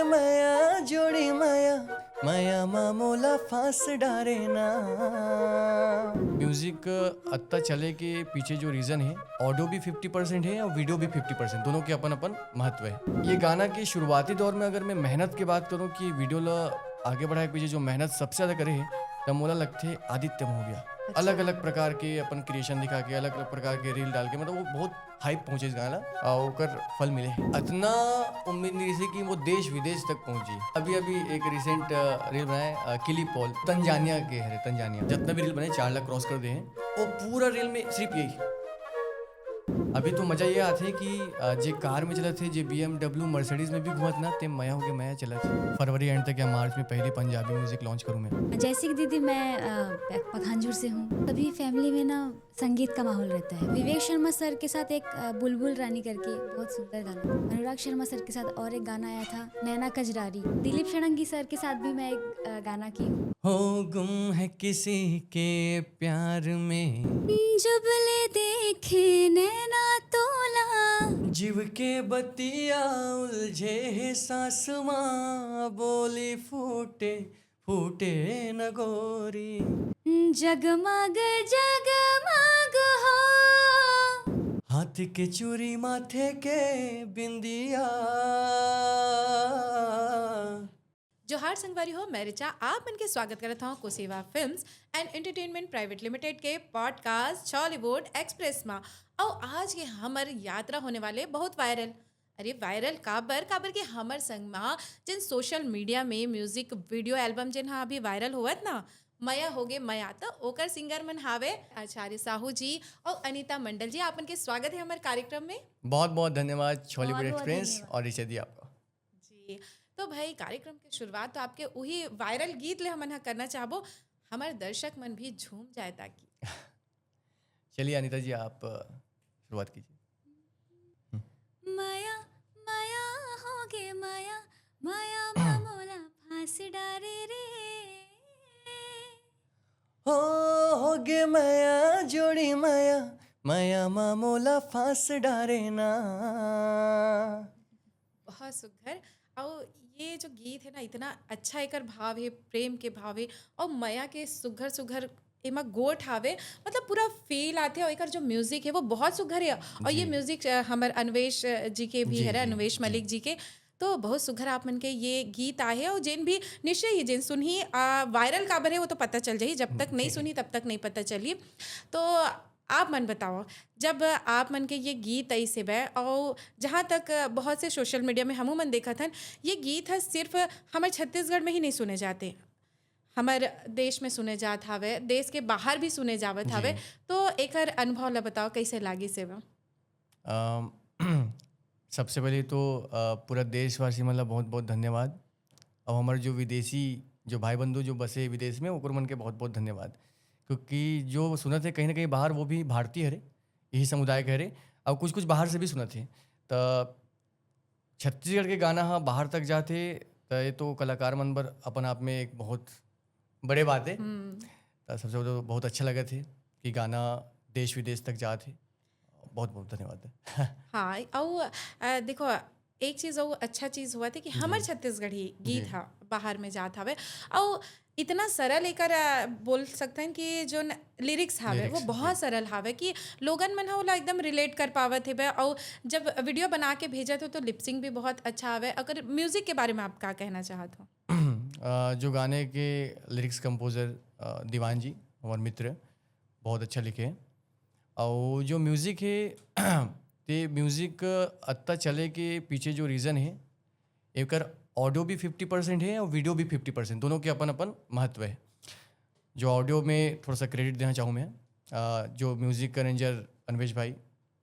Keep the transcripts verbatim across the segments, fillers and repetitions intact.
मया जोड़ी मया, मया मा मोला फांस डारे ना। म्यूजिक अत्ता चले के पीछे जो रीजन है, ऑडियो भी फिफ्टी परसेंट है और वीडियो भी फिफ्टी परसेंट, दोनों के अपन अपन महत्व है। ये गाना के शुरुआती दौर में अगर मैं मेहनत की बात करूँ कि वीडियो ला आगे बढ़ाए के पीछे जो मेहनत सबसे ज्यादा करे है, तब मोला लगथे आदित्य महोबिया। अलग अलग प्रकार के अपन क्रिएशन दिखा के, अलग अलग प्रकार के रील डाल के, मतलब वो बहुत हाइप पहुंचे इस गाना ला, और ओकर फल मिले। अतना उम्मीद नहीं रही कि वो देश विदेश तक पहुंची। अभी अभी एक रिसेंट रील बनाए, अ, किली पॉल, तंजानिया के हरे, तंजानिया, जितना भी रील बने चार लाख क्रॉस कर दे हैं, वो पूरा रील में सिर्फ यही। अभी तो मजा ये आथे कि, अ, जे कार में चलत हे, जे बीएमडब्ल्यू मर्सिडीज में भी घूमत ना, ते मया होगे मया चलत हे। फरवरी एंड तक या मार्च में पहली पंजाबी म्यूजिक लॉन्च करूँ मैं। जैसे कि दीदी, मैं अ, पखानजोर से हूँ। सभी फैमिली में ना संगीत का माहौल रहता है। विवेक शर्मा सर के साथ एक अ, बुलबुल रानी करके बहुत सुंदर गाना, अनुराग शर्मा सर के साथ और एक गाना आया था नैना कजरारी। दिलीप षडंगी सर के साथ भी मैं एक अ, गाना की हूँ। हो गुम है किसी के प्यार में। जब ले देखे नैना तोला। जीव के बतिया उलझे है सांस माँ, बोली फूटे फूटे न गोरी। जगमग जगमग हो। हाथ के चूरी माथे के बिंदिया। जोहार संगवारी हो, मैं रिचा आप मन के स्वागत करत हूँ Kosewa films and entertainment private limited के पॉडकास्ट छॉलीवुड एक्सप्रेस मा। और आज के हमर यात्रा होने वाले बहुत वायरल। अरे वायरल काबर, काबर के हमर संग मा जिन सोशल मीडिया में म्यूजिक वीडियो एल्बम जिन हा अभी वायरल होवत ना, मया होगे मया, तो ओकर सिंगर मन हावे आचार्य साहू जी और अनीता मंडल जी। आपन के स्वागत है हमर कार्यक्रम में। बहुत बहुत धन्यवाद छॉलीवुड बहुत बहुत एक्सप्रेस धन्यवाद। और रिचा दी आपका। जी, तो भाई कार्यक्रम के शुरुआत तो आपके वही वायरल गीत ले हमन ह करना चाहबो, हमर दर्शक मन भी झूम जाए ताकि। चलिए अनिता जी, आप अ, शुरुआत कीजिए। मया मया होगे मया, मया मा मोला फांस डारे रे। हो होगे मया जोड़ी मया, मया मा मोला फांस डारे ना। बहुत सुघर। और ये जो गीत है ना, इतना अच्छा एकर भाव है, प्रेम के भाव है, और मया के सुघर सुघर एमा गोठ हावे, मतलब पूरा फील आथे। और एकर जो म्यूजिक है वो बहुत सुघर है। और ये जी। म्यूजिक अ, हमर अन्वेश अ, जी के भी जी, है, जी, अन्वेश जी। मलिक जी के। तो बहुत सुघर आप मन के ये गीत आहे, और जिन भी निश्चय ही जिन सुनही, आ, वायरल काबर है वो तो पता चल जाही, जब तक नहीं जी। सुनही तब तक नहीं पता चलही। तो आप मन बताओ, जब आप मन के ये गीत ऐसे बे, और जहाँ तक बहुत से सोशल मीडिया में हमू मन देखत हन, ये गीत ह सिर्फ हमर छत्तीसगढ़ में ही नहीं सुने जाते, हमर देश में सुने जात हावे, देश के बाहर भी सुने जावत जी। हावे। तो एकर अनुभव ला बताओ, कैसे लागिस हे बा? अम, सबसे पहले तो अ, पूरा देशवासी मन ला बहुत बहुत धन्यवाद। और हमारे जो विदेशी जो भाई बंधु जो बसे विदेश में, ओकर मन के बहुत बहुत धन्यवाद, क्योंकि जो सुनत है कहीं ना कहीं बाहर, वो भी भारतीय हरे, यही समुदाय के हरे, और कुछ कुछ बाहर से भी सुनत है। तो छत्तीसगढ़ के गाना हा बाहर तक जाते, तो ये तो कलाकार मन बर अपन आप में एक बहुत बड़े बात है। तो सबसे पहले तो बहुत अच्छा लगत है कि गाना देश विदेश तक जात है। बहुत बहुत धन्यवाद। हाँ, अउ अ, देखो, एक चीज अउ अच्छा चीज हुआ थे कि हमर छत्तीसगढ़ी गीत जी। हा बाहर में जात हवे, अउ इतना सरल एकर अ, बोल सकते हैं कि जो लिरिक्स हावे वो Lyrics, बहुत जी। सरल हावे कि लोगन मन हा ओला एकदम रिलेट कर पावत हेबे। अउ जब वीडियो बना के भेजत हो तो लिपसिंग भी बहुत अच्छा हावे। अगर म्यूजिक के बारे में आप का कहना चाहत हो? अ, जो गाने के लिरिक्स कंपोजर दीवान जी, हमारे मित्र, बहुत अच्छा लिखे हैं। और जो म्यूजिक है ते म्यूजिक अत्ता चले के पीछे जो रीजन है, एकर ऑडियो भी फिफ्टी परसेंट है और वीडियो भी फिफ्टी परसेंट, दोनों के अपन अपन महत्व है। जो ऑडियो में थोड़ा सा क्रेडिट देना चाहूँ मैं, अ, जो म्यूजिक अरेंजर अनवेश भाई,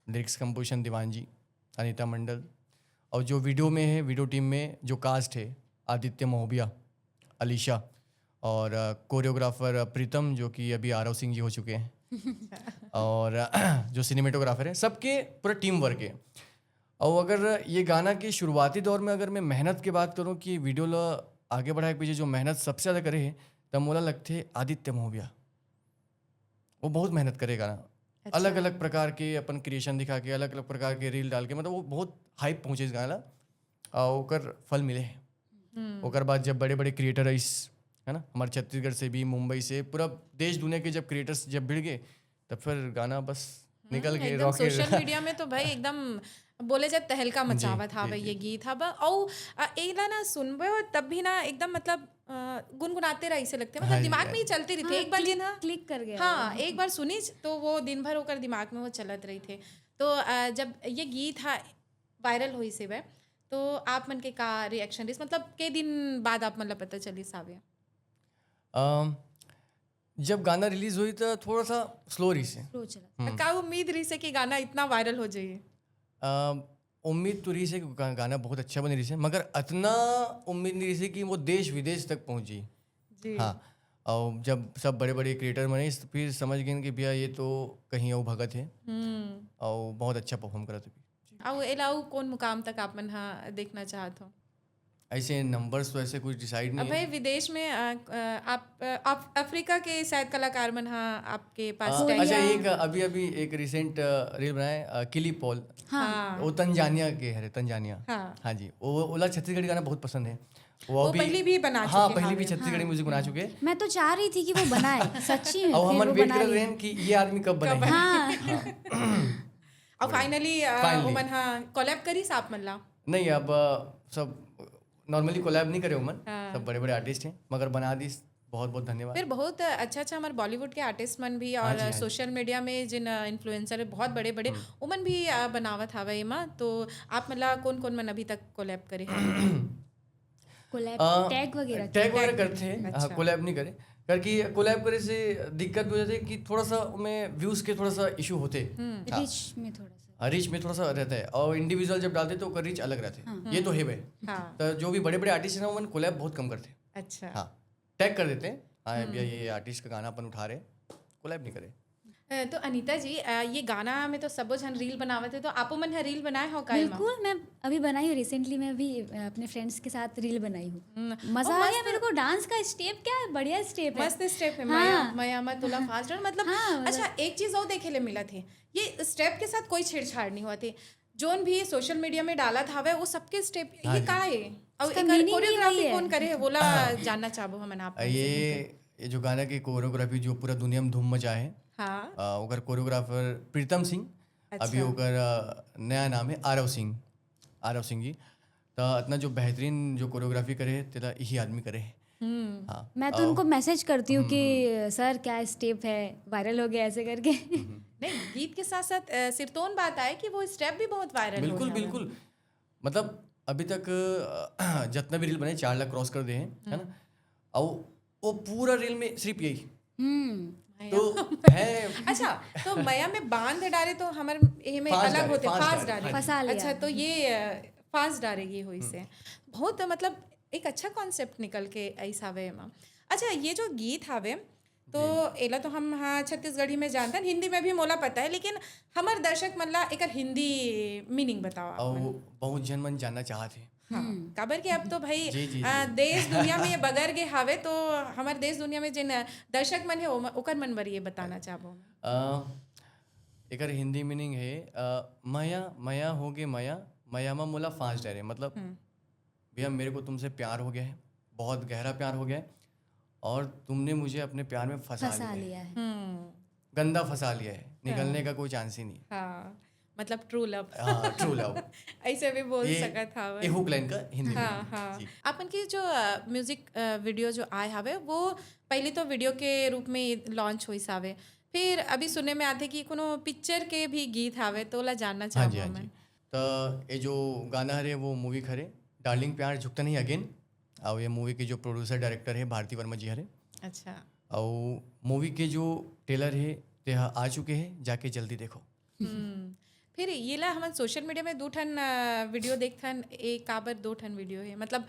लिरिक्स कंपोजिशन दीवान जी, अनीता मंडल, और जो वीडियो में है, वीडियो टीम में जो कास्ट है, आदित्य महोबिया, अलीशा, और कोरियोग्राफर प्रीतम, जो कि अभी आरव सिंह जी हो चुके हैं, और अ, जो सिनेमेटोग्राफर है, सबके पूरा टीम वर्क है। और अगर ये गाना के शुरुआती दौर में अगर मैं मेहनत की बात करूँ कि वीडियो ला आगे बढ़ाए के पीछे जो मेहनत सबसे ज़्यादा करे है, तब मोला लगथे आदित्य महोबिया। वो बहुत मेहनत करे गाना, अलग अलग प्रकार के अपन क्रिएशन दिखा के, अलग अलग प्रकार के रील डाल के, मतलब वो बहुत हाइप पहुँचे इस गाना ला, और ओकर फल मिले है। ओकर बाद जब बड़े बड़े क्रिएटर आइस, है ना, हमारे छत्तीसगढ़ से भी, मुंबई से, पूरा देश दुनिया के जब क्रिएटर्स जब भिड़ गए, तब फिर गाना बस निकल गए, एकदम। सोशल मीडिया में तो भाई एकदम बोले जाए तहलका मचावत हावे ये गीत। हब अउ एला ना सुनबे हो तब भी ना एकदम मतलब गुनगुनाते रह ऐसे लगते, मतलब दिमाग में ही चलते रहिथे। एक बार जिन क्लिक कर गया। हाँ, एक बार सुनिस तो वो दिन भर ओकर दिमाग में वो चलत रहिथे। तो जब ये गीत हा वायरल होइस हे, तो आप मन के का रिएक्शन रहिस, मतलब के दिन बाद आप मन ला पता चलिस हावे? जब गाना रिलीज होइस तो थोड़ा सा स्लो रहिस हे। स्लो चला। का उम्मीद रहिस हे कि गाना इतना वायरल हो जाही? उम्मीद तो रहिस हे कि गाना बहुत अच्छा बने रहिस हे, मगर अतना उम्मीद नहीं रहिस हे कि वो देश विदेश तक पहुँची। जी। हाँ, और जब सब बड़े बड़े क्रिएटर बने तो फिर समझ गए कि भैया ये तो कहीं और भगत है। और बहुत अच्छा परफॉर्म करत हे। अउ एला अउ कौन मुकाम तक आप मन हा देखना चाहत हो? ऐसे नंबर्स तो ऐसे कुछ डिसाइड नहीं अब भाई विदेश में अ, अ, आप अ, आप अफ्रीका के शायद कलाकार मन हा आपके पास है। टैग अच्छा, एक अभी अभी एक रिसेंट रील बनाए किली पॉल। हाँ। वो तंजानिया के है, तंजानिया। हाँ। हाँ जी, वो ओला छत्तीसगढ़ी गाना बहुत पसंद है। वो पहले भी बना हाँ, चुके पहले हैं भी ये। छत्तीसगढ़ी म्यूजिक बना चुके हैं। मैं तो चाह रही थी कि वो बनाए सच्ची में। और फिर हम वो वेट बना कर ली। रहे हैं कि ये आदमी कब बनाए। हाँ। अब फाइनली Finally। उमन हा कोलैब करिस आप मन ला? नहीं, अब अ, सब नॉर्मली कोलैब नहीं करे उमन, हाँ। सब बड़े बड़े आर्टिस्ट हैं, मगर बना दिस, बहुत बहुत धन्यवाद। फिर बहुत अच्छा अच्छा हमारे बॉलीवुड के आर्टिस्ट मन भी और जी, हाँ जी। सोशल मीडिया में जिन इन्फ्लुएंसर है बहुत बड़े बड़े, उमन भी अ, बनावत हावे एमा। तो आप मन ला कौन कौन मन अभी तक कोलैब करे हैं? कोलैब अ, टैग वगैरह टैग वगैरह करते हैं, हाँ, अच्छा। कोलैब नहीं करे, क्योंकि कोलैब करे से दिक्कत हो जाती है कि थोड़ा सा उनमें व्यूज के थोड़ा सा इशू होते हैं। हाँ। रीच में थोड़ा सा। हाँ, रीच में थोड़ा सा रहता है, और इंडिविजुअल जब डालते तो ओकर रीच अलग रहते हैं। ये तो है भाई। हाँ। तो जो भी बड़े बड़े आर्टिस्ट हैं ना, उमन कोलैब बहुत कम करते हैं। अच्छा। हाँ, टैग कर देते हैं, हाँ भैया ये आर्टिस्ट का गाना अपन उठा रहे, कोलैब नहीं करे। अ, तो अनीता जी, अ, ये गाना में तो सबो झन रील बनावत है, तो आपो मन ह रील बनाए हो का एमा? बिल्कुल। मैं अभी बनाई हूँ, रिसेंटली मैं अभी अ, अपने फ्रेंड्स के साथ रील बनाई हूँ। मजा और आ मस्त गया मेरे को। डांस का स्टेप क्या है, बढ़िया स्टेप है। मस्त स्टेप है। हाँ। मया मया मा तोला फास्ट डांस, मतलब हाँ, मतलब अच्छा, एक चीज और देखे ले मिलत है, ये स्टेप के साथ कोई छेड़छाड़ नहीं होत है। जोन भी सोशल मीडिया में डालत हावे वो सबके स्टेप, ये का है? और उसका एकर meaning ही कोरियोग्राफी वही है। कौन करे है, वोला जानना चाहबो हमन आप मन से। ये ये जो गाना के कोरियोग्राफी जो पूरा दुनिया में धूम मचाए है, हाँ। आ, ओकर कोरियोग्राफर प्रीतम सिंह, अच्छा। अभी ओकर आ, नया नाम है आरव सिंह, आरव सिंह जी। तो इतना जो बेहतरीन जो कोरियोग्राफी करे है, तेला यही आदमी करे है। हाँ। मैं तो उनको मैसेज करती हूँ कि सर क्या स्टेप है, वायरल हो गया ऐसे करके। नहीं, गीत के साथ साथ अ, सिरतोन बात आए कि वो स्टेप भी बहुत वायरल हो बिल्कुल जावे। बिल्कुल। मतलब अभी तक अ, जितना भी रील बने, चार लाख क्रॉस कर दे हैं, है ना? और वो पूरा रील में सिर्फ यही हम्म। तो है। अच्छा, तो मया में बांध डारे तो हमर एमे फांस अलग डारे, होते, फांस फांस डारे, डारे। हाँ जी। फंसा लिया। अच्छा, तो ये अ, फांस डारे ये होई से बहुत मतलब एक अच्छा कॉन्सेप्ट निकल के ऐसा वे एमा। अच्छा, ये जो गीत हावे तो एला तो हम हाँ छत्तीसगढ़ी में जानथन, हिंदी में भी मोला पता है, लेकिन हमर दर्शक मन ला एकर हिंदी मीनिंग बताओ आप और मन। वो बहुत जन मन जानना चाहत है। हाँ, काबर के अब तो भाई जी, जी, आ, देश दुनिया में ये बगर गे हावे, तो हमर देश दुनिया में जिन दर्शक मन है ओम- ओकर मन बर ये बताना चाहबो। अ, एकर हिंदी मीनिंग है अ, मया मया हो गे मया, मया मा मोला फांस डारे, मतलब भैया मेरे को तुमसे प्यार हो गया है, बहुत गहरा प्यार हो गया है और तुमने मुझे अपने प्यार में फंसा फंसा लिया है। लिया है। हम्म। गंदा फंसा लिया है, निकलने का कोई चांस ही नहीं। हाँ, मतलब ट्रू लव। हाँ, ट्रू लव। ऐसे भी बोल ये सकत हावे। ये हुक लाइन का हिंदी हाँ में। हाँ। जी। अपन की जो म्यूजिक वीडियो जो आए हावे वो पहले तो वीडियो के रूप में लॉन्च होइस हावे, फिर अभी सुनने में आते कि कोनो पिक्चर के भी गीत हावे, तो ओला जानना हाँ जी, चाहबो हाँ मैं। जी। तो ये जो गाना हरे वो मूवी खरे डार्लिंग प्यार झुकता नहीं अगेन, और ये मूवी के जो प्रोड्यूसर डायरेक्टर है भारती वर्मा जी हरे, अच्छा। और मूवी के जो ट्रेलर है ते ह आ चुके हैं, जाके जल्दी देखो। हम्म। फिर ये ला हमन सोशल मीडिया में दो ठन वीडियो देखथन, एक काबर दो ठन वीडियो है, मतलब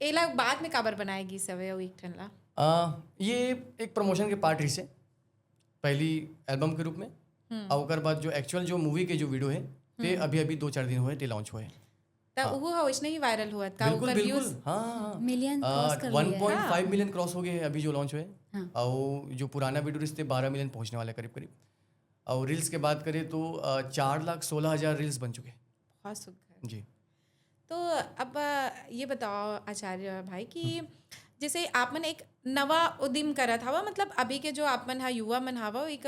एला बाद में काबर बनाए गिस हवे अउ एक ठन ला? आ, ये एक प्रमोशन के पार्ट रहिसे पहली एल्बम के रूप में, और ओकर बाद जो एक्चुअल जो मूवी के जो वीडियो है ते अभी अभी दो चार दिन हुए ते लॉन्च हुए। त वो हा वैसने ही वायरल हुआ था, बिल्कुल ओकर बिल्कुल। व्यूज। हाँ हाँ, हाँ। मिलियन क्रॉस कर लिया है। वन पॉइंट फाइव मिलियन क्रॉस हो गए हैं अभी जो लॉन्च हुए। हाँ। और जो पुराना वीडियो रहिसे बारह मिलियन पहुंचने वाला है करीब करीब। और रील्स के बात करें तो अ, चार लाख सोलह हजार रील्स बन चुके हैं। बहुत सुघर। जी। तो अब ये बताओ आचार्य भाई कि जैसे आप मन एक नवा उद्यम करत हवा, मतलब अभी के जो आप मन हा युवा मन हवा, एक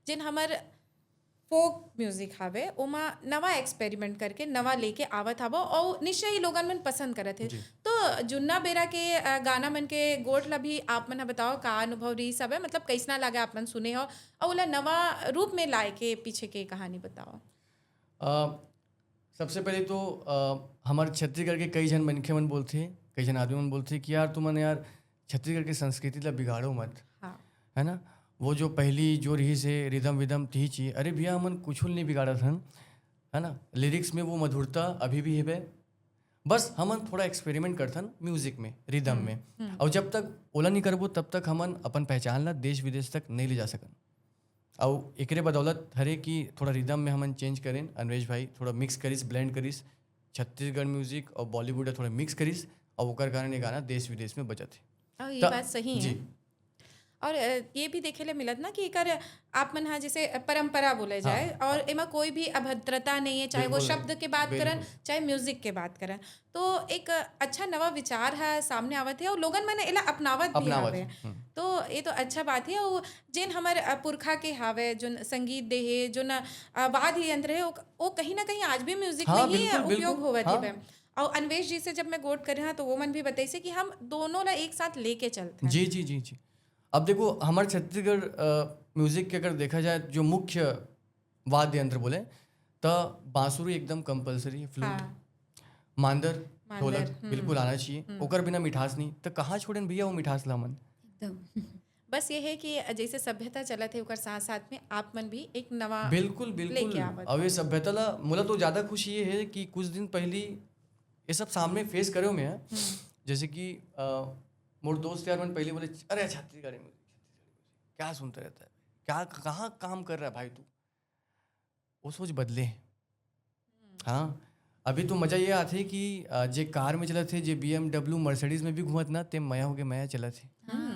जेन हमर फोक म्यूजिक हवे, ओमा नवा एक्सपेरिमेंट करके नवा लेके आवत हवा और निश्चय ही लोगन मन पसंद करत हे। जी। तो जुन्ना बेरा के अ, गाना मन के गोठ ला भी आप मन ह बताओ, का अनुभव रहिस हवे, मतलब कैसना लागे आप मन सुने हो और ओला नवा रूप में लाए के पीछे के कहानी बताओ। अ, सबसे पहले तो अ, हमर छत्तीसगढ़ के कई झन मनखे मन बोलथे, कई झन आदमी मन बोलथे कि यार तुमन यार छत्तीसगढ़ के संस्कृति ला बिगाड़ो मत, हाँ। है ना? वो जो पहली जो रहिस हे रिदम विदम तिही चीज, अरे भैया हमन कुछ नहीं बिगाड़त हन, है ना? लिरिक्स में वो मधुरता अभी भी हेबे, बस हमन थोड़ा एक्सपेरिमेंट करथन म्यूजिक में, रिदम में। और जब तक ओला नहीं करबो तब तक हमन अपन पहचान ला देश विदेश तक नहीं ले जा सकन। और एकरे बदौलत हरे कि थोड़ा रिदम में हमन चेंज करेन, अनवेश भाई थोड़ा मिक्स करिस, ब्लेंड करिस छत्तीसगढ़ म्यूजिक और बॉलीवुड ला थोड़ा मिक्स करिस, और ओकर कारण ये गाना देश विदेश में बजत हे। और ये त- बात सही जी। है। और अ, ये भी देखे ले मिलत ना कि एकर आप मन हा जैसे परंपरा बोले जाए और एमा कोई भी अभद्रता नहीं है, चाहे वो बिल्कुल शब्द नहीं। के बात करन, बिल्कुल। चाहे म्यूजिक के बात करन। तो एक अच्छा नवा विचार है सामने आवत है और लोगन मन एला अपनावत भी अपनावत हवे। है, हम्म। तो ये तो अच्छा बात है। और जेन हमर अ, पुरखा के हावे, जोन संगीत दे हे, जोन अ, वाद्य यंत्र है, वो, वो कहीं ना कहीं आज भी म्यूजिक हाँ, में ही बिल्कुल, उपयोग बिल्कुल, होवत हाँ। है। और अनवेश जी से जब मैं गोठ करे हाँ तो वो मन भी बताइसे कि हम दोनों ला एक साथ लेके चलते हैं। जी जी जी जी। अब देखो हमारे छत्तीसगढ़ अ, म्यूजिक के अगर देखा जाए जो मुख्य वाद्य यंत्र बोले तो बांसुरी एकदम कंपलसरी है, फ्लूट, हाँ। मांदर, मांदर, ढोलक हम्म। बिल्कुल आना चाहिए। ओकर बिना मिठास नहीं, तो कहाँ छोड़ेन भैया वो मिठास ला हमन? एकदम। बस ये है कि जैसे सभ्यता चलत है ओकर साथ साथ में आप मन भी एक नवा बिल्कुल लेके बिल्कुल। आवत अब ये सभ्यता ला मोला तो ज्यादा खुशी ये है कि कुछ दिन पहली ये सब सामने फेस करे मैं, जैसे कि अ, मोर दोस्त यार मन पहले बोले, अरे छत्तीसगढ़ी म्यूजिक, छत्तीसगढ़ी म्यूजिक क्या सुनता रहता है, क्या कहाँ काम कर रहा है भाई तू? वो सोच बदले। हाँ, अभी तो मजा ये आथे कि अ, जे कार में चलत हे, जे बीएमडब्ल्यू मर्सिडीज में भी घूमत ना, ते मया होके मया चलत हे। हाँ।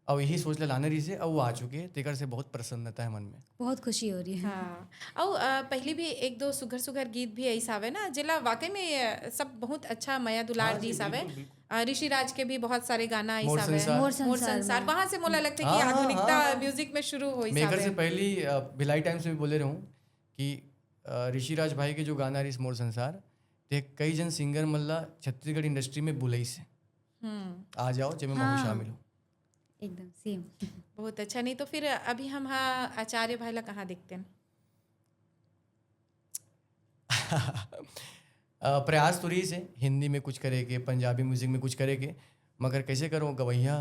और यही सोच ला लाने रहिसे, और वो आ चुके, तेकर से बहुत प्रसन्नता है मन में। बहुत खुशी हो रही है। हाँ। और अ, पहले भी एक दो सुघर सुघर गीत भी ऐसा आवे ना जेला वाकई में अ, सब बहुत अच्छा मया दुलार हाँ जी, दी सावे। बिल्कुल, बिल्कुल। अ, ऋषिराज के भी बहुत सारे गाना ऐसा मोर आवे। संसार। मोर मोर संसार संसार में। वहां से मोला लगता है कि हाँ, हाँ, आधुनिकता हाँ, हाँ। म्यूजिक में शुरू हो मैं एकर से पहली अ, भिलाई टाइम्स में भी बोले रहूँ कि अ, ऋषिराज भाई के जो गाना रहिस मोर संसार, ते कई जन सिंगर मन ला छत्तीसगढ़ इंडस्ट्री में बुलाइस हे, हम्म। आ जाओ, जेमे महू हाँ। शामिल हो। एकदम सेम। बहुत अच्छा। नहीं तो फिर अभी हम हाँ आचार्य भाई ला कहाँ देखते हैं? अ, प्रयास तो रहिस हे हिंदी में कुछ करे के, पंजाबी म्यूजिक में कुछ करे के, मगर कैसे करो, गवैया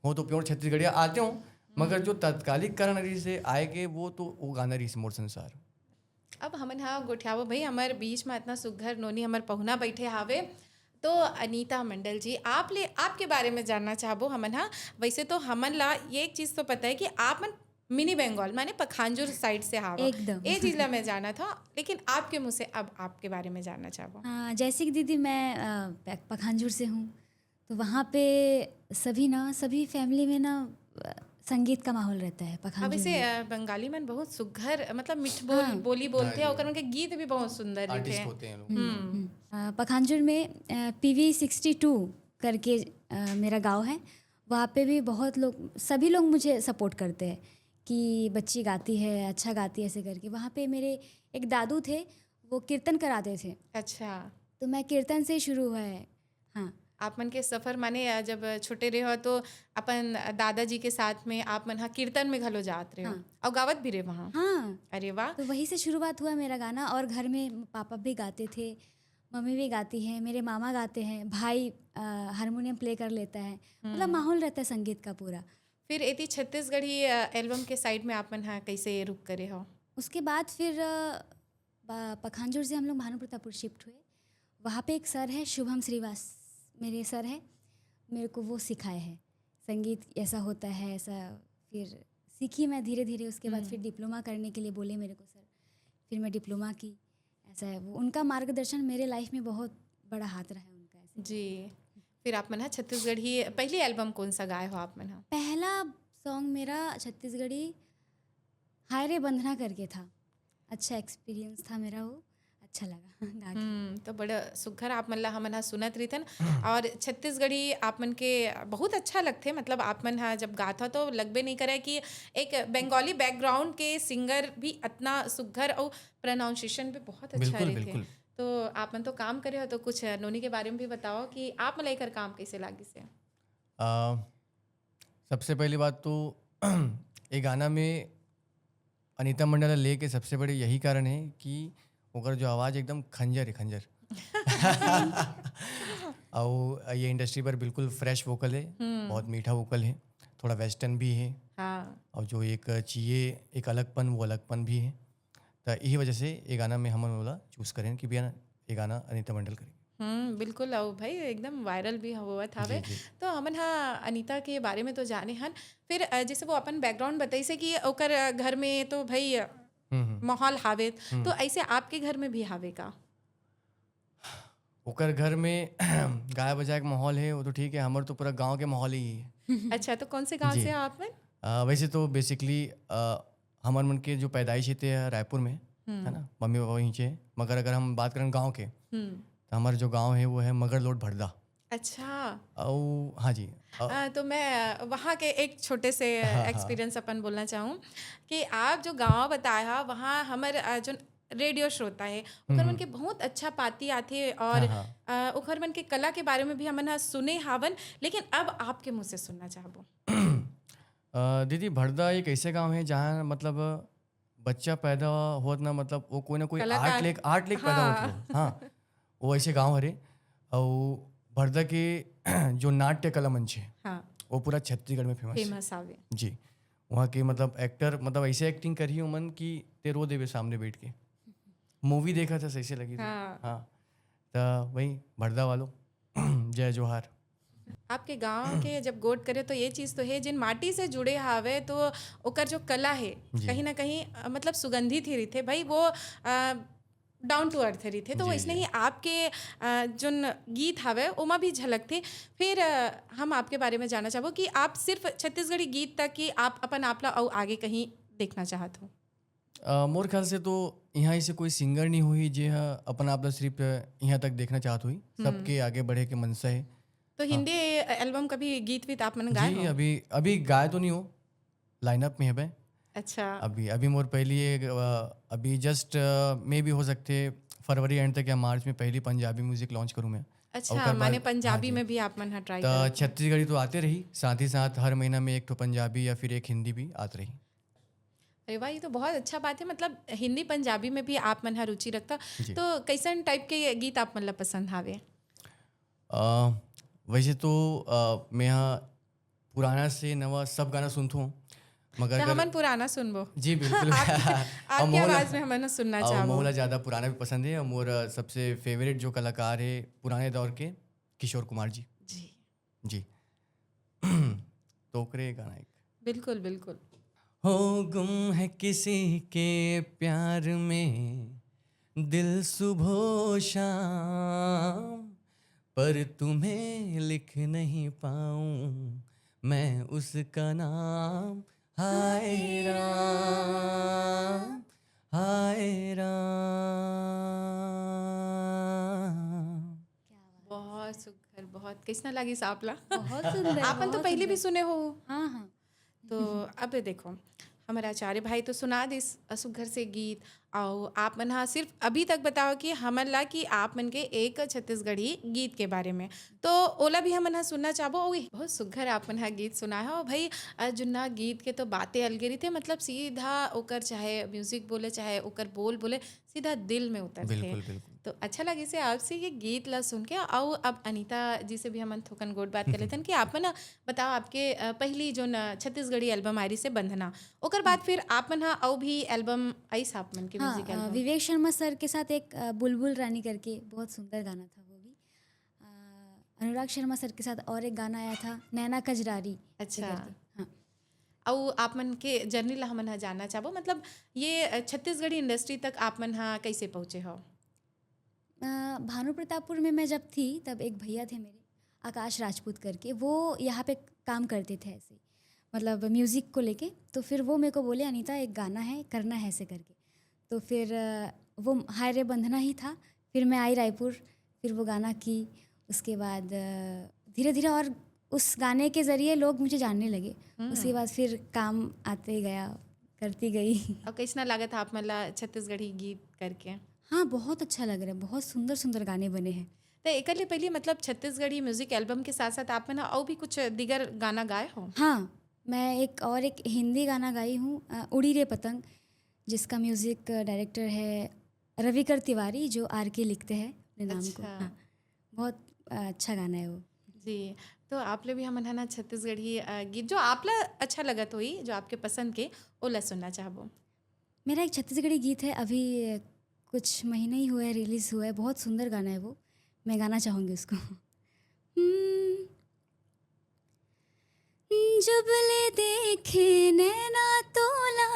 हो तो प्योर छत्तीसगढ़िया आते हो, मगर जो तात्कालिक कारण रहिस हे आए के, वो तो वो गाना रहिस मोर संसार। अब हमन हा गोठियाबो भाई, हमर बीच में इतना सुघर नोनी हमर पहुना बैठे हावे। तो अनीता मंडल जी, आप ले, आपके बारे में जानना चाहबो हमन हा। वैसे तो हमन ला ये एक चीज तो पता है कि आप मन मिनी बंगाल माने पखांजूर साइड से हावो। एकदम। ये चीज ला मैं जाना था, लेकिन आपके मुंह से अब आपके बारे में जानना चाहबो। हाँ, जैसे कि दीदी, मैं अ, प- पखांजूर से हूँ, तो वहाँ पे सभी ना, सभी फैमिली में ना अ, संगीत का माहौल रहता है अब पखांजूर इसे में। अ, बंगाली मन बहुत सुघर, मतलब मिठ बोल, हाँ। बोली बोलते हैं, हाँ, ओकर मन के गीत भी बहुत सुंदर आर्टिस्ट लिखे। होते हैं लोग। हम्म। अ, पखांजूर में पीवी सिक्सटी टू करके अ, मेरा गांव है, वहाँ पे भी बहुत लोग, सभी लोग मुझे सपोर्ट करते हैं कि बच्ची गाती है, अच्छा गाती है, ऐसे करके। वहाँ पे मेरे एक दादू थे, वो कीर्तन कराते थे, अच्छा। तो मैं कीर्तन से ही शुरू हुआ है। हाँ। आप मन के सफर माने अ, जब छोटे रहे हो तो अपन दादाजी के साथ में आप मन हा कीर्तन में घलो जात रहे हो हाँ। और गावत भी रहे वहाँ। हाँ, अरे वाह। तो वहीं से शुरुआत हुआ मेरा गाना। और घर में पापा भी गाते थे, मम्मी भी गाती है, मेरे मामा गाते हैं, भाई अ, हारमोनियम प्ले कर लेता है। मतलब माहौल रहता है संगीत का पूरा। फिर एती छत्तीसगढ़ी अ, एल्बम के साइड में आप मन हा कैसे रुक करे हो? उसके बाद फिर अ, बा- पखांजूर से हम लोग भानु प्रतापपुर शिफ्ट हुए। वहाँ पे एक सर है, शुभम श्रीवास मेरे सर है, मेरे को वो सिखाए हैं संगीत ऐसा होता है, ऐसा। फिर सीखी मैं धीरे धीरे। उसके बाद फिर डिप्लोमा करने के लिए बोले मेरे को सर, फिर मैं डिप्लोमा की। ऐसा है, वो उनका मार्गदर्शन मेरे लाइफ में बहुत बड़ा हाथ रहा है उनका, ऐसे। जी। फिर आप मन हा छत्तीसगढ़ी पहली एल्बम कौन सा गाए हो आप मन हा? पहला सॉन्ग मेरा छत्तीसगढ़ी हाय रे बंधना करके था। अच्छा एक्सपीरियंस था मेरा वो, अच्छा लगा गा के। हम्म, तो बड़ा सुघर आप मन ला हमन ह सुनत रहिथन। और छत्तीसगढ़ी आप मन के बहुत अच्छा लगथे, मतलब आप मन ह जब गाथव तो लगबे नहीं करे कि एक बंगाली बैकग्राउंड के सिंगर भी इतना सुघर और प्रोनाउंसिएशन भी बहुत अच्छा बिल्कुल, रहिथे। बिल्कुल। तो आप मन तो काम करे हो, तो कुछ नोनी के बारे में भी बताओ कि आप मन ला एकर काम कैसे लागिस हे। आ, सबसे पहली बात तो ये गाना में अनीता मंडल ला लेके सबसे बड़े यही कारण है कि ओकर जो आवाज़ एकदम खंजर है, खंजर। और ये इंडस्ट्री पर बिल्कुल फ्रेश वोकल है, बहुत मीठा वोकल है, थोड़ा वेस्टर्न भी है। हाँ। और जो एक चाहिए एक अलगपन, वो अलगपन भी है। तो यही वजह से ये गाना में हमन ओला चूज करें कि भैया ये गाना अनीता मंडल करेंगे। हम्म, बिल्कुल। अउ भाई एकदम वायरल भी होवत हावे। जी, जी। तो हमन हा अनीता के बारे में तो जाने हन, फिर अ, जैसे वो अपन बैकग्राउंड बताइसे कि ओकर अ, घर में तो भाई अ, हम्म, हम्म। माहौल हावे, तो ऐसे आपके घर में भी हावे का? ओकर घर में गाय बजाए के माहौल है, वो तो ठीक है, हमर तो पूरा गांव के माहौल ही है। अच्छा, तो कौन से गांव जी। से हो आप मन? आ, वैसे तो बेसिकली हमर मन के जो पैदाइश है ते ह रायपुर में, है ना, मम्मी पापा वहीं से है। मगर अगर हम बात करें गांव के, हम्म। तो हमारा जो गांव है वो है मगरलोड भड़दा। अच्छा। और हाँ जी, अ, अ, तो मैं अ, वहाँ के एक छोटे से एक्सपीरियंस अपन बोलना चाहूँ कि आप जो गांव बताए हा, वहाँ हमर अ, जो रेडियो श्रोता है, ओकर मन के बहुत अच्छा पाती आथे और हाँ, अ, ओकर मन के कला के बारे में भी हमन ह सुने हावन, लेकिन अब आपके मुंह से सुनना चाहबो। अ, दीदी, भड़दा एक ऐसे गांव है जहाँ मतलब बच्चा पैदा होत ना, मतलब वो कोई ना कोई कलाकार। आर्ट लेके आर्ट लेके पैदा हाँ। होत हो। हाँ, वो ऐसे गांव हरे। और भड़दा के जो नाट्य कला मंच है, हाँ, वो पूरा छत्तीसगढ़ में फेमस है। फेमस हावे। जी, वहाँ के मतलब एक्टर मतलब ऐसे एक्टिंग करी उमन कि ते रो देवे सामने बैठ के। मूवी देखा था, सही से लगी थी। हाँ। हाँ, तो वही भड़दा वालों जय जोहार। आपके गांव के जब गोठ करे तो ये चीज तो है, जिन माटी से जुड़े हावे तो ओकर जो कला है जी। कहीं ना कहीं अ, मतलब सुगंधित ही रहिथे भाई, वो डाउन टू अर्थ रहिथे। तो जी, वैसने जी। ही आपके अ, जोन गीत हावे ओमा भी झलकथे। फिर अ, हम आपके बारे में जानना चाहबो कि आप सिर्फ छत्तीसगढ़ी गीत तक कि आप अपन आप ला अउ आगे कहीं देखना चाहत हो? अ, मोर ख्याल से तो यहाँ ऐसे कोई सिंगर नहीं हुई जे ह अपन आप ला सिर्फ यहाँ तक देखना चाहत हुई। सबके आगे बढ़े के मनसा है। तो हिंदी एल्बम का भी गीत वीत आप मन गाए जी, हो? अभी अभी गाए तो नहीं हो, लाइनअप में है भाई। अच्छा। अभी अभी मोर पहली एक अ, अभी जस्ट मे भी हो सकते फरवरी एंड तक या मार्च में पहली पंजाबी म्यूजिक लॉन्च करूँ मैं। अच्छा, ओकर माने बाद- पंजाबी हाँ जी। में भी आप मन ह ट्राई तो कर। छत्तीसगढ़ी तो आते रही, साथ ही साथ हर महीना में एक ठो पंजाबी या फिर एक हिंदी भी आत रही। अरे वाह, ये तो बहुत अच्छा बात है। मतलब हिंदी पंजाबी में भी आप मन ह रुचि रखता। जी। तो कैसन टाइप के गीत आप मन ला पसंद हावे? अ, वैसे तो अ, मैं यहाँ पुराना से नवा सब गाना सुनता हूँ, मगर तो अगर हमन पुराना सुनबो। जी, बिल्कुल। आपके मोला- आवाज में हमन सुनना और चाहबो। मोला ज़्यादा पुराना भी पसंद है और मोर अ, सबसे फेवरेट जो कलाकार है पुराने दौर के, किशोर कुमार जी। जी, जी। तो ओकरे गाना एक। बिल्कुल, बिल्कुल। हो गुम है किसी के प्यार में दिल सुबह शाम, पर तुम्हें लिख नहीं पाऊं मैं उसका नाम। हाय राम, हाय राम। बहुत सुघर, बहुत। कैसना लागिस आप ला? बहुत सुंदर, आप मन तो बहुत पहले भी सुंदर। सुने हो। हाँ, हाँ। तो अब देखो, हमर आचार्य भाई तो सुना दिस सुघर से गीत, और आप मन हा सिर्फ अभी तक बताओ कि हमन ला कि आप मन के एक छत्तीसगढ़ी गीत के बारे में, तो ओला भी हमन हा सुनना चाहबो। ओही बहुत सुघर आप मन हा गीत सुनाए हो भाई। अ, जुन्ना गीत के तो बातें अलगे रहिथे, मतलब सीधा ओकर चाहे म्यूजिक बोले चाहे ओकर बोल बोले सीधा दिल में उतरथे। बिल्कुल, बिल्कुल। तो अच्छा लगिस हे आपसे ये गीत ला सुन के। अउ अब अनीता जी से भी हमन थोकन गोठ बात कर लेथन कि आप मन बताओ, आपके अ, पहली जोन छत्तीसगढ़ी एल्बम आय रिहिस हे बंधना, ओकर बाद फिर आप मन हा अउ भी एल्बम आइस आप मन के हाँ, म्यूजिक अ, एल्बम? विवेक शर्मा सर के साथ एक अ, बुलबुल रानी करके बहुत सुंदर गाना था वो भी। अ, अनुराग शर्मा सर के साथ और एक गाना आया था नैना कजरारी अच्छा। करके। हाँ। अउ आप मन के जर्नी ला हमन हा जानना चाहबो, मतलब ये अ, छत्तीसगढ़ी इंडस्ट्री तक आप मन हा कैसे पहुँचे हो? अ, भानु प्रतापपुर में मैं जब थी तब एक भैया थे मेरे, आकाश राजपूत करके, वो यहाँ पे काम करते थे ऐसे ही, मतलब म्यूज़िक को लेके। तो फिर वो मेरे को बोले, "अनीता, एक गाना है, करना है ऐसे करके।" तो फिर अ, वो हाय रे बंधना ही था। फिर मैं आई रायपुर, फिर वो गाना की। उसके बाद धीरे धीरे और उस गाने के ज़रिए लोग मुझे जानने लगे। उसके बाद फिर काम आते गया, करती गई। और कैसना लागत आप मन ला छत्तीसगढ़ी गीत करके? हाँ, बहुत अच्छा लग रहा है। बहुत सुंदर सुंदर गाने बने हैं। तो एकर ले पहले, मतलब, छत्तीसगढ़ी म्यूजिक एल्बम के साथ साथ आप मन ह अउ भी कुछ दिगर गाना गाए हो? हाँ, मैं एक और एक हिंदी गाना गाई हूँ, अ, उड़ी रे पतंग, जिसका म्यूज़िक डायरेक्टर है रविकर तिवारी, जो आर के लिखते हैं अपने नाम को। अच्छा। हाँ, बहुत अ, अच्छा गाना है वो। जी, तो आप ले भी हमन ह ना छत्तीसगढ़ी, अ, गीत जो आप ला अच्छा लगत होई, जो आपके पसंद के, ओला सुनना चाहबो। मेरा एक छत्तीसगढ़ी गीत है, अभी कुछ महीने ही हुए हैं रिलीज़ हुआ है, बहुत सुंदर गाना है वो, मैं गाना चाहूँगी उसको। हम्म। जब ले देखे नैना तोला,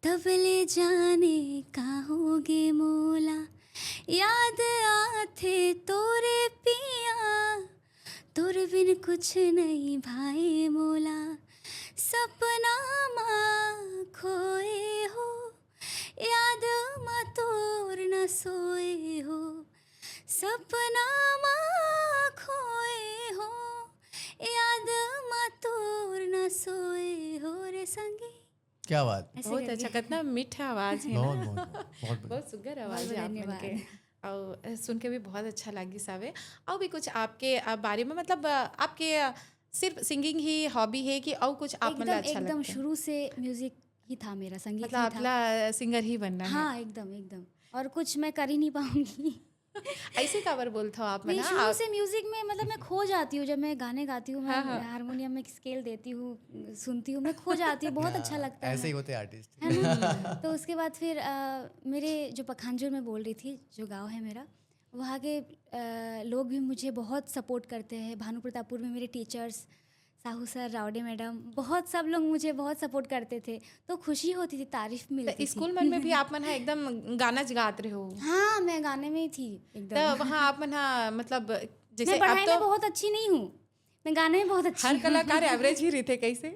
तब ले जाने का होगे मोला। याद आथे तोरे पिया, तोर बिन कुछ नहीं भाए मोला। सपना मा खोए हो, याद मा तोर न सोए हो। सपना मा खोए हो, याद मा तोर न सोए हो रे संगी। क्या बात। ऐसे बहुत करके। अच्छा, कितना मीठा आवाज है बहुत ना। बहुत बहुत बढ़िया। बहुत सुघर आवाज बहुत है आप मन धन्यवाद। के। और सुन के भी बहुत अच्छा लागिस हवे। और भी कुछ आपके अ, बारे में, मतलब, अ, आपके अ, सिर्फ सिंगिंग ही हॉबी है कि और कुछ आप मन ला एकदम अच्छा एकदम लगता है? शुरू से म्यूजिक ही था मेरा, संगीत मतलब ही आप था। ला सिंगर ही बनना है? हाँ, एकदम एकदम। और कुछ मैं कर ही नहीं पाऊंगी। ऐसे काबर बोलथो आप मन नहीं, ना? शुरू आप से म्यूजिक में, मतलब, मैं खो जाती हूँ जब मैं गाने गाती हूँ। मैं हाँ, हाँ। हारमोनियम में स्केल देती हूँ, सुनती हूँ, मैं खो जाती हूँ। बहुत अच्छा लगता है। ऐसे ही होते आर्टिस्ट। है ना? तो उसके बाद फिर अ, मेरे जो पखांजूर में बोल रही थी, जो गांव है मेरा, वहाँ के अ, लोग भी मुझे बहुत सपोर्ट करते हैं। भानु प्रतापपुर में मेरे टीचर्स, साहू सर, रावड़े मैडम, बहुत सब लोग मुझे बहुत सपोर्ट करते थे। तो खुशी होती थी, तारीफ मिलती तो थी। स्कूल मन में भी आप मन हा एकदम गाना गात रहे हो? हाँ, मैं गाने में ही थी एकदम। तो वहाँ आप मन हा, मतलब, जैसे मैं पढ़ाई अब तो में बहुत अच्छी नहीं हूँ, मैं गाने में बहुत अच्छी हर हूँ। कलाकार एवरेज ही रहते कैसे?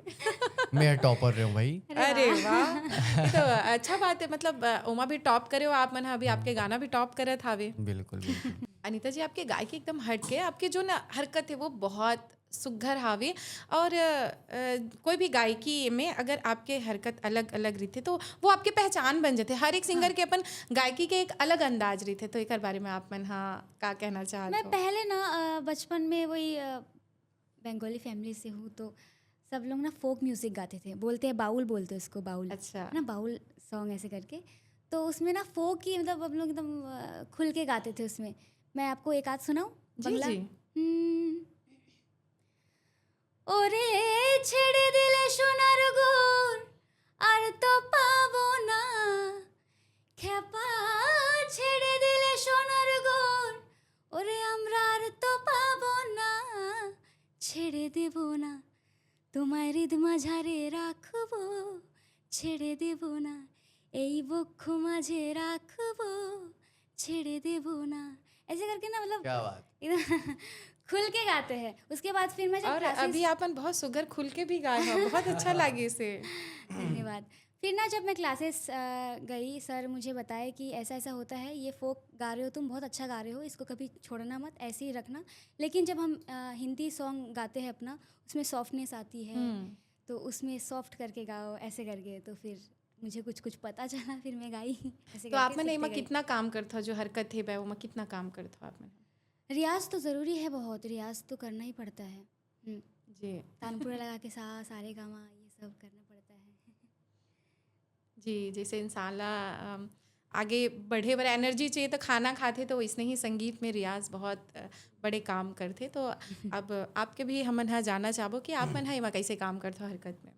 मैं टॉपर रहे हूँ भाई। अरे वाह, ये तो अच्छा बात है। मतलब, अ, ओमा भी टॉप करे हो आप मन हा, अभी आपके गाना भी टॉप करत हावे। बिल्कुल बिल्कुल। अनिता जी, आपके गायकी एकदम हट के, आपके जो ना हरकत है वो बहुत सुघर हावे। और अ, कोई भी गायकी में अगर आपके हरकत अलग अलग रहिथे तो वो आपके पहचान बन जाथे। हर एक सिंगर के अपन गायकी के एक अलग अंदाज रहिथे। तो एकर बारे में आप मन हा का कहना चाहत मैं हो? पहले ना अ, बचपन में वही अ, बंगाली फैमिली से हूँ, तो सब लोग ना फोक म्यूजिक गाते थे, बोलते हैं बाउल, बोलते हैं उसको, बाउल। अच्छा। ना, बाउल सॉन्ग ऐसे करके। तो उसमें ना फोक ही, मतलब, हम लोग एकदम अ, खुल के गाते थे उसमें। मैं आपको एक आध सुनाऊँ? जी, बंगला? जी। हम्म। ওরে ছেড়ে দিলে সোনার গোর, আর তো পাবো না। খেপা ছেড়ে দিলে সোনার গোর, ওরে আমরা আর তো পাবো না। ছেড়ে দেব না, তোমায় হৃদ মাঝারে রাখবো। ছেড়ে দেব না, এই বক্ষ মাঝে রাখবো। ছেড়ে দেব না। ऐसे करके ना, मतलब, क्या बात। खुल के गाते हैं। उसके बाद फिर मैं जब और क्लासेस अभी आपन बहुत सुघर खुल के भी गाए हो, बहुत अच्छा लागे से। धन्यवाद। फिर ना, जब मैं क्लासेस अ, गई, सर मुझे बताए कि ऐसा ऐसा होता है, ये फोक गा रहे हो तुम, बहुत अच्छा गा रहे हो, इसको कभी छोड़ना मत, ऐसे ही रखना। लेकिन जब हम अ, हिंदी सॉन्ग गाते हैं अपना, उसमें सॉफ्टनेस आती है, तो उसमें सॉफ्ट करके गाओ, ऐसे करके। तो फिर मुझे कुछ कुछ पता चला, फिर मैं गाई। ऐसे तो करके आप मन सीखते एमा गए। कितना काम करत हो, जो हरकत हे बे, ओमा कितना काम करत हो आप मन? रियाज तो ज़रूरी है बहुत, रियाज तो करना ही पड़ता है। हम्म। जी। तानपुरा लगा के सा, सारे गामा, ये सब करना पड़ता है। जी, जैसे इंसान ला अम, आगे बढ़े बर एनर्जी चाहिए, तो खाना खाथे, तो वैसने ही संगीत में रियाज बहुत अ, बड़े काम करथे। तो अब आपके भी हमन हा जानना चाहबो कि आप मन हा एमा कैसे काम करथो हरकत में?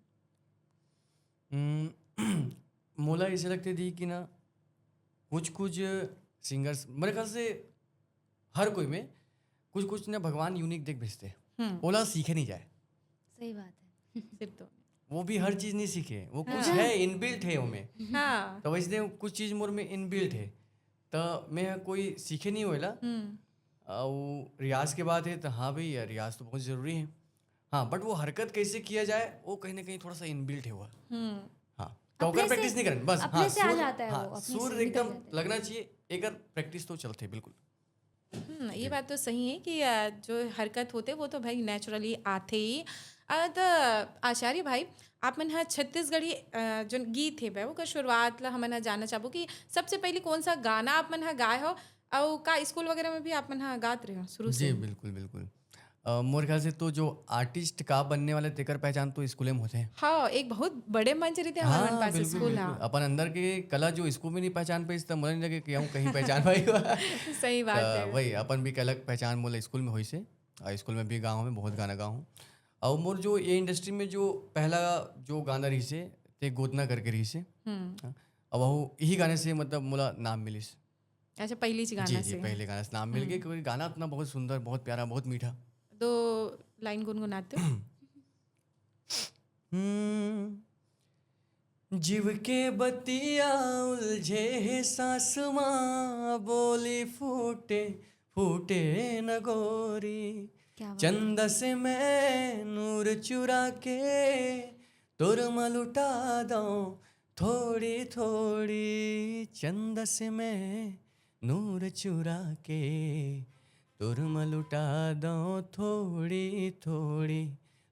हम्म, मोला ऐसे लगते दी कि ना, कुछ कुछ सिंगर्स, मेरे ख्याल से हर कोई में कुछ कुछ ना भगवान यूनिक देख भेजते हैं, ओला सीखे नहीं जाए। सही बात है। सिर्फ तो वो भी हर चीज नहीं सीखे, वो कुछ है इनबिल्ट है ओमे। हाँ। तो वैसे कुछ चीज मोर में इनबिल्ट है, तो मैं कोई सीखे नहीं होएला। और रियाज के बात है तो हाँ भाई, रियाज तो बहुत जरूरी है। हाँ, बट वो हरकत कैसे किया जाए, वो कहीं ना कहीं थोड़ा सा इनबिल्ट है हुआ। हाँ। तो ओकर अपने से- प्रैक्टिस नहीं करन, बस। अपने हाँ, से आ सुर, जाता है हाँ, वो, अपने सुर से निकल एकदम जाता है। लगना चाहिए, एकर प्रैक्टिस तो चलथे बिल्कुल। हम्म, ये बात तो सही है कि अ, जो हरकत होते वो तो भाई नेचुरली आथे ही। अ, त आचार्य भाई, आप मन ह छत्तीसगढ़ी अ, जो गीत हे बे, ओकर शुरुआत ला हमन ह जानना चाहबो कि सबसे पहली कौन सा गाना आप मन ह गाए हो, अउ का स्कूल वगैरह में भी आप मन ह गात रहे हो शुरू से? जी, बिल्कुल, बिल्कुल। अ, मोर ख्याल से तो जो आर्टिस्ट का बनने वाले, तेकर पहचान तो स्कूले में होथे। हाँ, एक बहुत बड़े मंच रहिथे हमर मन पास बिल्कुल, स्कूल। बिल्कुल। हाँ, अपन अंदर के कला जो स्कूल में नहीं पहचान पाइस, त मोला नहीं लगे कि हम कहीं पहचान पाई। सही बात त है। वही, अपन भी कला के पहचान मोला स्कूल में होइसे, अउ स्कूल में भी गाँव में बहुत गाना गाँव हूँ। अउ मोर जो ये इंडस्ट्री में जो पहला जो गाना रहिसे, ते गोदना करके रहिसे। हम्म। हाँ, अब वो यही गाने से मतलब मोला नाम मिलिस। अच्छा, पहली सी जी, गाना जी, से। पहले गाना से नाम मिल गए, क्योंकि गाना इतना बहुत सुंदर, बहुत प्यारा, बहुत मीठा। दो लाइन गुनगुनाते हो? हम्म। जीव के बतिया उलझे हे सांस मा, बोली फूटे, फूटे न गोरी। क्या बात। चंदा से मैं नूर चुरा के तोर मा लुटा दऊं थोड़ी थोड़ी। चंदा से मैं नूर चुरा के तोर मा लुटा दऊं थोड़ी थोड़ी।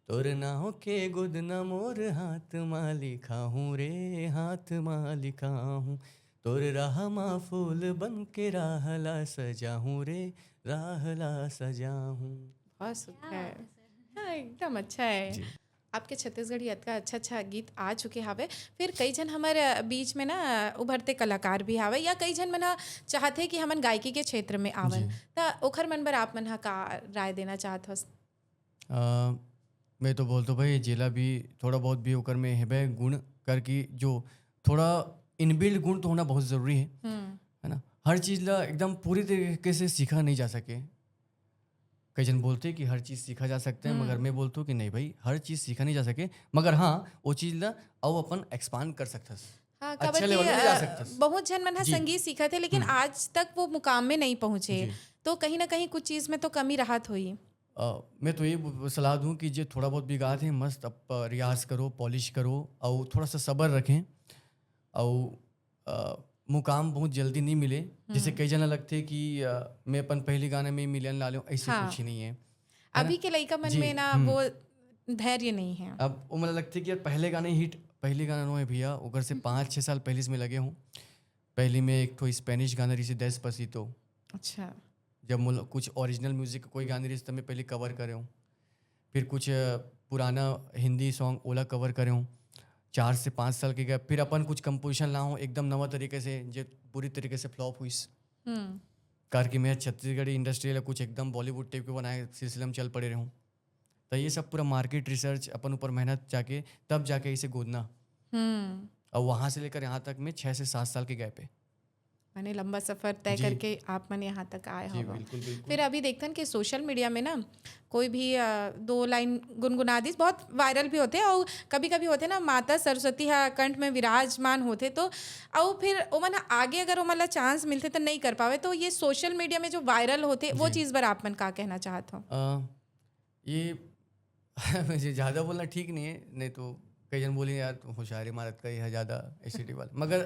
तोर नाव के गोदना मोर हाथ मा लिखा हूँ रे, हाथ मा लिखा हूँ। तोर राह मा फूल बन के राह ला सजा हूँ रे, राह ला सजा हूँ। बहुत सुंदर। हाँ, एकदम अच्छा है। जी। आपके छत्तीसगढ़ी अतका अच्छा अच्छा गीत आ चुके हावे, फिर कई झन हमर बीच में ना उभरते कलाकार भी हावे, या कई झन मन ह चाहथे कि हमन गायकी के क्षेत्र में आवन, जी। त ओखर मन बर आप मन ह का राय देना चाहत हो? अ, मैं तो बोलतो भाई, जेला भी थोड़ा बहुत भी ओकर में हेबे गुण करके, जो थोड़ा इनबिल्ट गुण तो होना बहुत ज़रूरी है, हम्म। है ना? हर चीज़ ला एकदम पूरी तरीके से सीखा नहीं जा सके। कई जन बोलते हैं कि हर चीज़ सीखा जा सकता है, मगर मैं बोलता हूँ कि नहीं भाई, हर चीज़ सीखा नहीं जा सके, मगर हाँ, वो चीज़ ला अउ अपन एक्सपांड कर सकथस। हाँ, अच्छा काबर कि, लेवल में ले जा अ, सकथस। बहुत झन मन ह जी। संगीत सीखत है, लेकिन आज तक वो मुकाम में नहीं पहुंचे, जी। तो कहीं ना कहीं कुछ चीज में तो कमी रहत होई। अ, मैं तो ये ब-, सलाह दूँ कि जे थोड़ा बहुत भी गात है, मस्त अप-, रियाज करो, पॉलिश करो और थोड़ा सा सब्र रखें। और, अ, मुकाम बहुत जल्दी नहीं मिले, जैसे कई जना लगते कि, अ, मैं अपन पहली गाने में ही मिलियन ला लूँ, ऐसे हाँ। कुछ ही नहीं है। अभी के लइका मन जी, में ना हम्म। वो धैर्य नहीं है। अब वो मतलब लगते कि यार पहले गाने हिट, पहली गाना नो है भैया, ओकर से पाँच छः साल पहले से मैं लगे हूँ। पहली में एक ठो स्पेनिश गाना रही डेस्पासितो, अच्छा। जब मोला कुछ ओरिजिनल म्यूजिक कोई गाने रही, तब मैं पहले कवर करे हूँ। फिर कुछ, अ, पुराना हिंदी सॉन्ग ओला कवर करे हूँ। चार से पाँच साल के गैप, फिर अपन कुछ कंपोजिशन ला हूँ एकदम नवा तरीके से, जो पूरी तरीके से फ्लॉप हुई। हम्म। कार कि मैं छत्तीसगढ़ी इंडस्ट्री ला कुछ एकदम बॉलीवुड टाइप के बनाए सिलसिले में चल पड़े रहूँ। तो ये सब पूरा मार्केट रिसर्च, अपन ऊपर मेहनत जाके, तब जाके इसे गोदना। हम्म। और वहाँ से लेकर यहाँ तक में छः से सात साल के गैप है। माने लंबा सफर तय जी। करके आप मन यहाँ तक आए जी, हो। बिल्कुल, बिल्कुल। फिर अभी देखथन कि सोशल मीडिया में ना कोई भी, अ, दो लाइन गुनगुना दिस, बहुत वायरल भी होथे, और कभी कभी होथे ना, माता सरस्वती हा कंठ में विराजमान होथे, तो और फिर ओमन ह आगे अगर ओमन ला चांस मिलथे तो नहीं कर पावे, तो ये सोशल मीडिया में जो वायरल होथे, वो जी। चीज बर आप मन का कहना चाहत हो? अ, ये मुझे ज़्यादा बोलना ठीक नहीं है, नहीं तो कई जन बोले, "यार, तू होशियारी मारत का, ये है ज़्यादा एसिडी वाला।" मगर,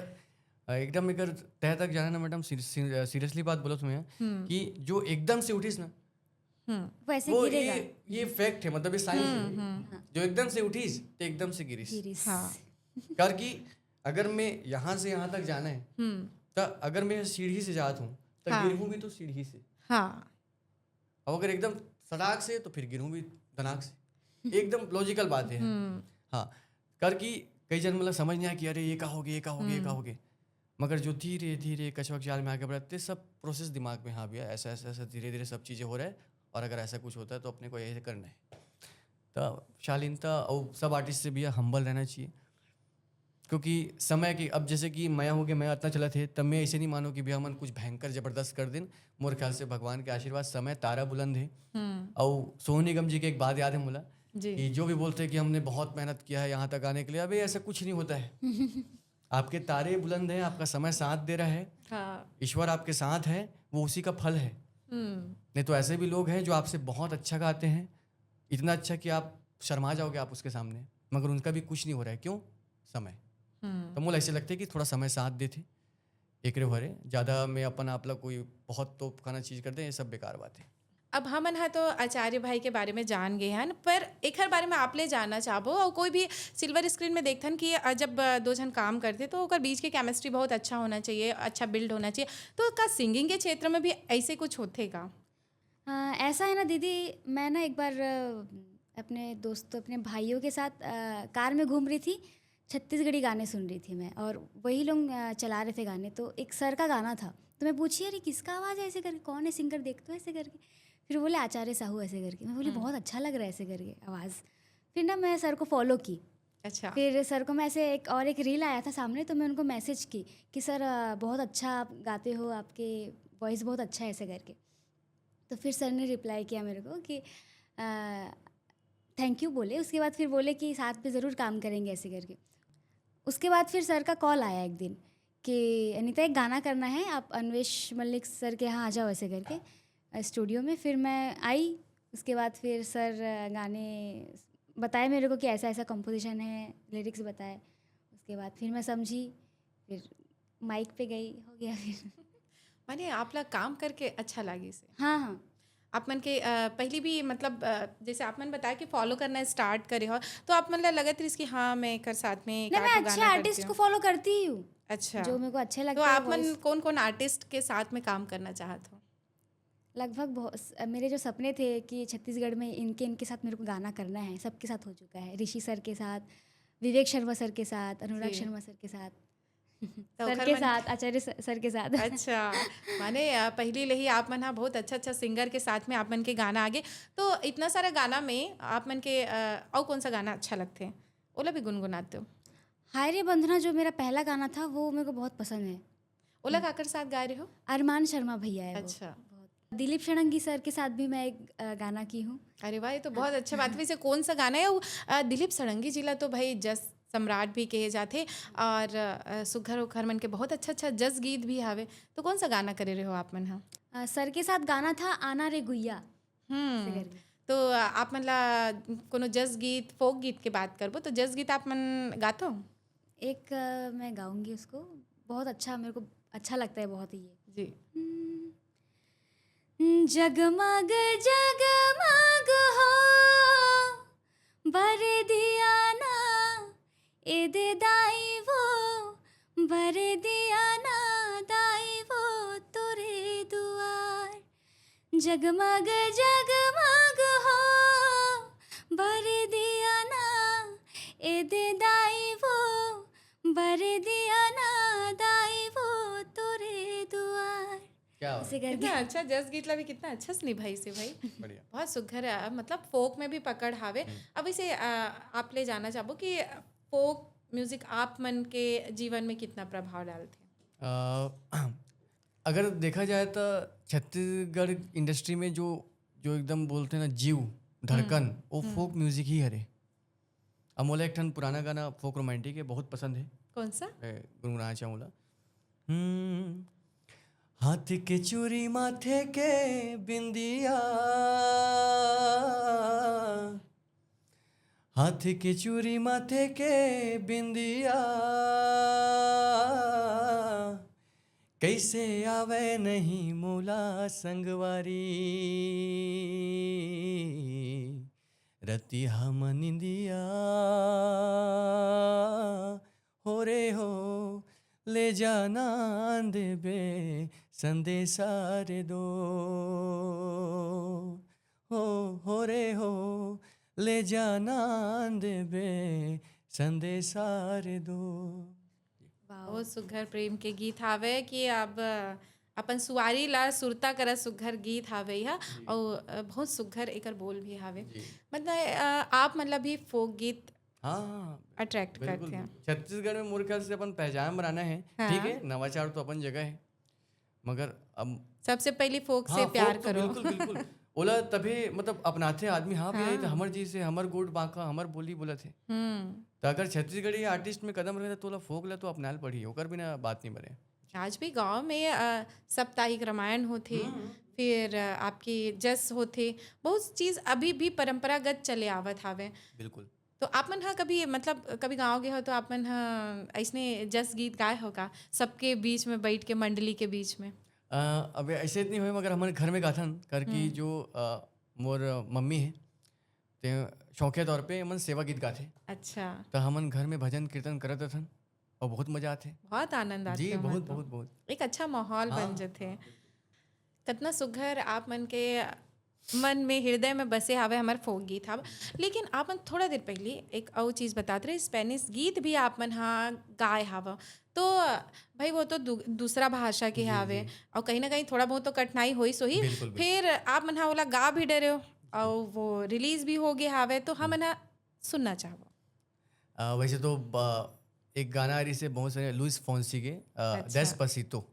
अ, एकदम एकर तह तक जाना ना मैडम, सीर-, सीर-, सीरियसली बात बोलो तुम्हें, हम्म। कि जो एकदम से उठीस ना, हम्म। वैसे वो गिरेगा। ये, ये फैक्ट है, मतलब ये साइंस है। हम्म, हम्म। जो एकदम से उठीस, तो एकदम से गिरीस। गिरीस। हाँ। कार कि अगर मैं यहाँ से यहाँ तक जाना है, हम्म। तो अगर मैं सीढ़ी से जात हूँ, तो हाँ। गिरहूँ भी तो सीढ़ी से। हाँ। अब अगर एकदम सड़ाक से, तो फिर गिरूँ भी दनाक से। एकदम लॉजिकल बात है। हम्म। हाँ, कर कि कई जन मतलब समझ नहीं आया कि अरे ये का होगे, ये का होगे, ये का होगे। मगर जो धीरे धीरे कछुआ के जाल में आगे बढ़ते, सब प्रोसेस दिमाग में, "हाँ भैया, ऐसा, ऐसा, ऐसा धीरे धीरे सब चीज़ें हो रहा है, और अगर ऐसा कुछ होता है तो अपने को ऐसे करना है।" तो शालीनता और सब आर्टिस्ट से भैया हम्बल रहना चाहिए, क्योंकि समय की, अब जैसे कि मैं हो गया, मैं इतना चलत है, तब मैं ऐसे नहीं मानो कि भैया मन कुछ भयंकर जबरदस्त कर दिन। मोर ख्याल से भगवान के आशीर्वाद, समय तारा बुलंद है। हम्म। और सोनू निगम जी की एक बात याद है मोला, जी। कि जो भी बोलते हैं कि हमने बहुत मेहनत किया है यहाँ तक आने के लिए, अबे ऐसा कुछ नहीं होता है। आपके तारे बुलंद हैं, आपका समय साथ दे रहा है, हाँ। ईश्वर आपके साथ है, वो उसी का फल है। हम्म। नहीं तो ऐसे भी लोग हैं जो आपसे बहुत अच्छा गाते हैं, इतना अच्छा कि आप शर्मा जाओगे आप उसके सामने, मगर उनका भी कुछ नहीं हो रहा है। क्यों? समय। तो मोला ऐसे लगथे कि थोड़ा समय साथ देथे एकरे भरे। ज़्यादा मैं अपन आप ला कोई बहुत तोपखाना चीज़ कर दे, ये सब बेकार बात है। अब हमन ह तो आचार्य भाई के बारे में जान गए हन, पर एखर बारे में आप ले जानना चाहबो, और कोई भी सिल्वर स्क्रीन में देखथन कि अ, जब अ, दो झन काम करथे तो ओकर बीच के केमिस्ट्री बहुत अच्छा होना चाहिए, अच्छा बिल्ड होना चाहिए। तो का सिंगिंग के क्षेत्र में भी ऐसे कुछ होथे का? हाँ, ऐसा है ना दीदी, मैं ना एक बार अ, अपने दोस्तों, अपने भाइयों के साथ अ, कार में घूम रही थी, छत्तीसगढ़ी गाने सुन रही थी मैं, और वही लोग अ, चला रहे थे गाने। तो एक सर का गाना था, तो मैं पूछी, "अरे, किसका आवाज़ है?" ऐसे करके, "कौन है सिंगर, देख तो," ऐसे करके। फिर बोले, "आचार्य साहू," ऐसे करके। मैं बोली, "बहुत अच्छा लग रहा है," ऐसे करके आवाज़। फिर ना मैं सर को फॉलो की। अच्छा। फिर सर को मैं ऐसे एक और एक रील आया था सामने, तो मैं उनको मैसेज की कि, "सर, अ, बहुत अच्छा आप गाते हो, आपके वॉइस बहुत अच्छा है," ऐसे करके। तो फिर सर ने रिप्लाई किया मेरे को कि थैंक यू बोले। उसके बाद फिर बोले कि साथ में ज़रूर काम करेंगे, ऐसे करके। उसके बाद फिर सर का कॉल आया एक दिन कि, "अनिता, एक गाना करना है, आप अन्वेश मलिक सर के यहाँ आ जाओ," ऐसे करके स्टूडियो में। फिर मैं आई। उसके बाद फिर सर अ, गाने बताए मेरे को कि ऐसा ऐसा कंपोजिशन है, लिरिक्स बताए। उसके बाद फिर मैं समझी, फिर माइक पे गई, हो गया फिर। माने आप ला काम करके अच्छा लागिस हे? हाँ, हाँ। आप मन के अ, पहली भी, मतलब अ, जैसे आप मन बताया कि फॉलो करना स्टार्ट करे हो, तो आप मन ला लगत रहिस कि हाँ, मैं एकर साथ में एक नहीं, आध मैं ठो अच्छे गाना आर्टिस्ट करते को हो? फॉलो करती ही हूँ। अच्छा। जो मेरे को अच्छे तो लगते हैं आप मन वॉइस। कौन कौन आर्टिस्ट के साथ में काम करना चाहत हो? लगभग बहुत स- मेरे जो सपने थे कि छत्तीसगढ़ में इनके इनके साथ मेरे को गाना करना है, सबके साथ हो चुका है। ऋषि सर के साथ, विवेक शर्मा सर के साथ, अनुराग जी। शर्मा सर के साथ, तो सर ओखर के मन- साथ, आचार्य स- सर के साथ। अच्छा। माने अ, पहली ले ही आप मन हा बहुत अच्छा अच्छा सिंगर के साथ में आप मन के गाना आगे। तो इतना सारा गाना में आप मन के अ, अउ कौन सा गाना अच्छा लगथे, ओला भी गुनगुनाते हो? हाय रे बंधना जो मेरा पहला गाना था, वो मेरे को बहुत पसंद है। ओला काकर साथ गाए रहे हो? अरमान शर्मा भैया है वो। अच्छा। बहुत। दिलीप षडंगी सर के साथ भी मैं एक अ, गाना की हूँ। अरे वाह, ये तो बहुत अच्छा बात। वैसे कौन सा गाना है वो? अ, दिलीप षडंगी जी ला तो भाई जस सम्राट भी कहे जाथे, और अ, सुघर उघर मन के बहुत अच्छा अच्छा जस गीत भी हावे। तो कौन सा गाना करे रहे हो आप मन हा? अ, सर के साथ गाना था आना रे गुइया। हम्म। ऐसे करके। तो अ, आप मन ला कोनो जस गीत, फोक गीत के बात करबो, तो जस गीत आप मन गाथो? एक अ, मैं गाऊंगी उसको, बहुत अच्छा, मेरे को अच्छा लगता है बहुत ही ये। जी। जगमग जगमग हो बर दिया ना, ए दे दाई वो बर दिया ना, दाई वो तोरे दुआर। जगमग जगमग हो बर दिया ना, ए दे दाई वो बर दिया ना, दाई वो तोरे दुआर। क्या बात। ऐसे करके। कितना अच्छा, जस गीत ला भी कितना अच्छा से निभाइस हे भाई। बढ़िया। बहुत सुघर है, मतलब फोक में भी पकड़ हावे। अब इसे अ, आप ले जानना चाहबो कि फोक म्यूजिक आप मन के जीवन में कितना प्रभाव डालथे? अ, अगर देखा जाए तो छत्तीसगढ़ इंडस्ट्री में जो जो एकदम बोलते हैं ना जीव धड़कन, वो फोक म्यूजिक ही हरे। अब मोला एक ठन पुराना गाना फोक रोमांटिक है, बहुत पसंद है, कौन सा? मैं गुनगुनाना चाहूँगा। हम्म, हाथ के चूरी माथे के बिंदिया, हाथ के चूरी माथे के बिंदिया, कैसे आवे नहीं मोला संगवारी, रतिहा म निंदिया हो रे हो, ले जाना देबे संदेशा रे दो हो, हो रे हो, ले जाना देबे संदेशा रे दो। बहुत सुघर प्रेम के गीत हावे कि अब अपन सुवारी ला सुरता करा, सुघर गीत हावे यह। और बहुत सुघर एकर बोल भी हावे। मतलब अ, आप मतलब भी फोक गीत हाँ, हाँ, हाँ, अट्रैक्ट बिल्कुल। करथे। छत्तीसगढ़ में मोर ख्याल से अपन पहचान बनाना है, हाँ। ठीक है, नवाचार तो अपन जगह है, मगर अब सबसे पहली फोक से हाँ, प्यार फोक तो करो। बिल्कुल, बिल्कुल। ओला तभी मतलब अपनाथे आदमी, हाँ भैया, ये तो हाँ। हमर चीज है, हमर गोठ बांका, हमर बोली बोलत हे। हम्म। तो अगर छत्तीसगढ़ी आर्टिस्ट में कदम रखे तो ओला फोक ला तो अपनाल पड़ही, ओकर बिना बात नहीं बने। आज भी गांव में अ, साप्ताहिक रामायण होथे, फिर अ, आपकी जस होथे, बहुत चीज अभी भी परंपरागत चले आवत हावे। बिल्कुल। तो आप मन ह कभी, मतलब, कभी गाँव गे हो तो आप मन ह अइसने जस गीत गाए हो का, सबके बीच में बैठ के, मंडली के बीच में? अ, अब ऐसे इतनी हुई, मगर हमन घर में गाथन करके जो अ, मोर मम्मी है, ते शौकिया तौर पे हमन सेवा गीत गाथे। अच्छा। तो हमन घर में भजन कीर्तन करत रथन और बहुत मजा आथे। बहुत आनंद आथे जी, ओमा बहुत तो। बहुत बहुत। एक अच्छा माहौल हाँ, बन जथे। कतना सुघर आप मन के मन में, हृदय में बसे हावे हमर फोक गीत हाव। लेकिन आप मन थोड़ा देर पहली एक अउ चीज बतात रहे, स्पेनिश गीत भी आप मन हा गाए हाव। तो भाई, वो तो दू, दूसरा भाषा के जी, हावे, जी। और कहीं ना कहीं थोड़ा बहुत तो कठिनाई होइस होही। बिल्कुल, बिल्कुल। फिर आप मन हा ओला गा भी डरे हो और वो रिलीज भी हो गए हावे, तो हम मन हा सुनना चाहबो। अ, वैसे तो ब- एक गाना आ रही से बहुत सारे लुइस फोंसी के अ, अच्छा। डेस्पासितो।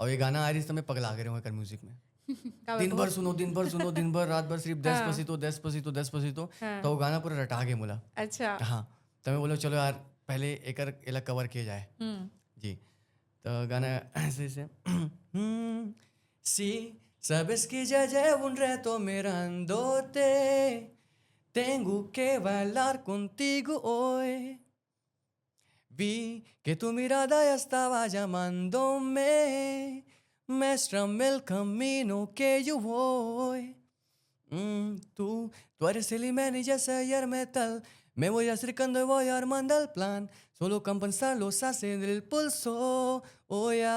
और ये गाना आ रही से तो मैं पगला गए हूँ एकर म्यूजिक में। का दिन बताऊं? भर सुनो, दिन भर सुनो, दिन भर रात भर सिर्फ हाँ। Despacito, Despacito, Despacito. हाँ। तो वो गाना पूरा रटा गए मुला। अच्छा। हाँ, तो मैं बोला चलो यार, पहले एकर एला कवर किया जाए। हम्म। जी, तो गाना ऐसे से हम्म, Si sabes que ya llevo un rato mirándote, tengo que bailar contigo hoy. Vi que tu mirada ya estaba llamándome, muéstrame el camino que yo voy. Mm, tú, tú eres el imán y ya se ayer metal. Me voy acercando y voy armando el plan. Solo con pensarlo se acelera el pulso. Oh, ya,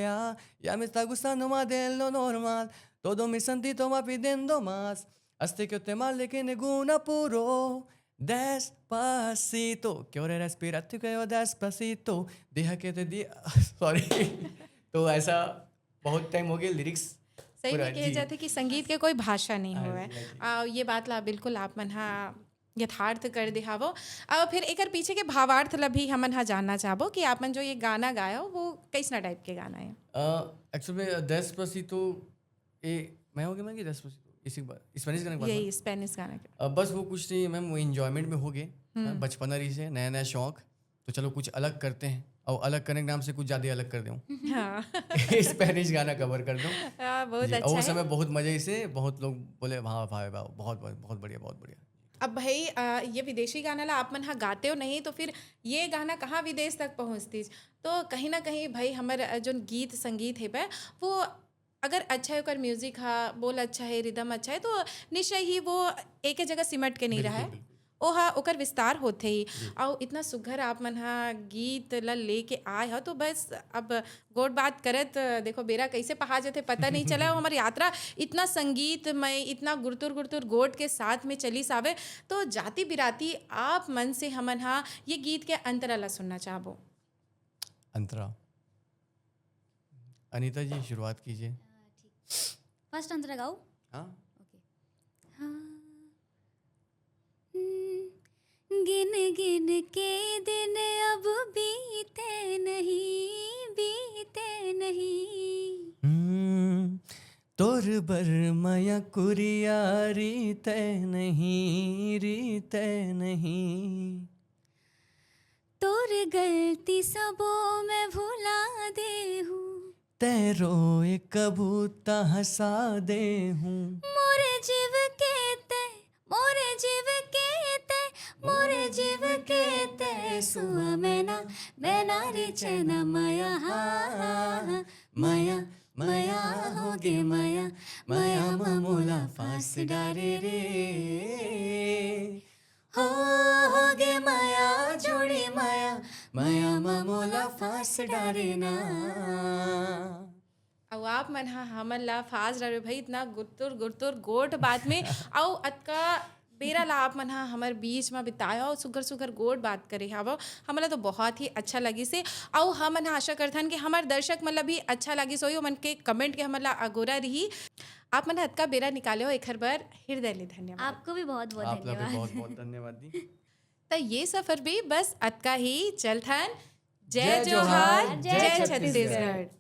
ya, ya me está gustando más de lo normal. Todo mi sentido va pidiendo más. Hasta que te mal de que ningún apuro. Despacito, que ahora respira tú que yo despacito. Deja que te di-, sorry. तो ऐसा बहुत time हो गया lyrics सही पूरा, में कहे जी। जाथे कि संगीत के कोई भाषा नहीं हाँ होवे। जी, हाँ जी। आ, ये बात ला बिल्कुल आप मन हा यथार्थ कर दे हावो। अब फिर एकर पीछे के भावार्थ ला भी हमन हा जानना चाहबो कि आप मन जो ये गाना गायो, वो कैसना टाइप के गाना है? एक्चुअली डेस्पासितो, ये मैं हो गया मैं कि डेस्पासितो इसी बार स्पेनिश गाने की बात यही हो? स्पेनिश गाना के। अ, बस वो कुछ नहीं, मैम, वो इन्जॉयमेंट में हो गए। बचपना रही से नया नया शौक, तो चलो कुछ अलग करते हैं। और अलग करने के नाम से कुछ ज़्यादा ही अलग कर दूँ। हाँ। स्पेनिश गाना कवर कर दूँ। हाँ, बहुत जी, और अच्छा वो है। समय बहुत मज़े से, बहुत लोग बोले, "वाह, वाह, वाह, बहुत, बहुत, बहुत बढ़िया, बहुत बढ़िया।" अब भाई, अ, ये विदेशी गाना ला आप मन हा गाते हो नहीं, तो फिर ये गाना कहाँ विदेश तक पहुँचतीस? तो कहीं ना कहीं भाई, हमर, अ, जोन गीत संगीत हे बे, वो अगर अच्छा है, ओकर म्यूजिक हा, बोल अच्छा है, रिदम अच्छा है, तो निश्चय ही वो एक जगह सिमट के नहीं बिल्कुल, रहे। बिल्कुल। ओहा, ओकर विस्तार होथे ही। अउ इतना सुघर आप मन हा गीत ला लेके आए हो, तो बस अब गोठ बात करत, देखो, बेरा कैसे पहा जथे, पता नहीं चला। हमर यात्रा इतना संगीतमय, इतना गुरतुर गुरतुर गोठ के साथ में चलिस आवे। तो जाति बिराती, आप मन से हमन हा ये गीत के अंतरा ला सुनना चाहबो। अंतरा, अनीता जी, शुरुआत कीजिए। ठीक। फर्स्ट अंतरा गाऊ। हाँ। ओके। हाँ। हम्म, गिन गिन के दिन अब बीते नहीं, बीते नहीं। हम्म, तोर बर मया कुरिया रीते नहीं, रीते नहीं। तोर गलती सबो मैं भुला दे हूँ। तै रोए कभू त हंसा दे हूँ। मोरे जीव के ते, मोरे जीव के ते, मोरे जीव के ते सुआ मैना, मैना रे चैना मया, हा, हा, हा, मया, मया हो गे मया, मया म मोला फांस डारे रे। हो, हो गे मया, जोड़ी मया, मया म मोला फांस डारे ना। अउ आप मन हा हमन ला फांस डारे भाई, इतना गुरतुर गुरतुर गोठ बात में। अउ अतका बेरा ला आप मन हा हमर बीच में बिताए हो, सुघर सुघर गोठ बात करे हवो, हमला तो बहुत ही अच्छा लगिस हे। अउ हमन हा आशा करथन कि हमर दर्शक मन ला भी अच्छा लगिस होही, ओमन के कमेंट के हमन ला अगोरा रही। आप मन हा अतका बेरा निकाले हो, एखर बर हृदय ले धन्यवाद। आपको भी बहुत बहुत आप लोग भी धन्यवाद। बहुत बहुत धन्यवाद दी। त ये सफर भी बस अतका ही, चलथन। जय जय जोहार, जोहार, जय जय छत्तीसगढ़।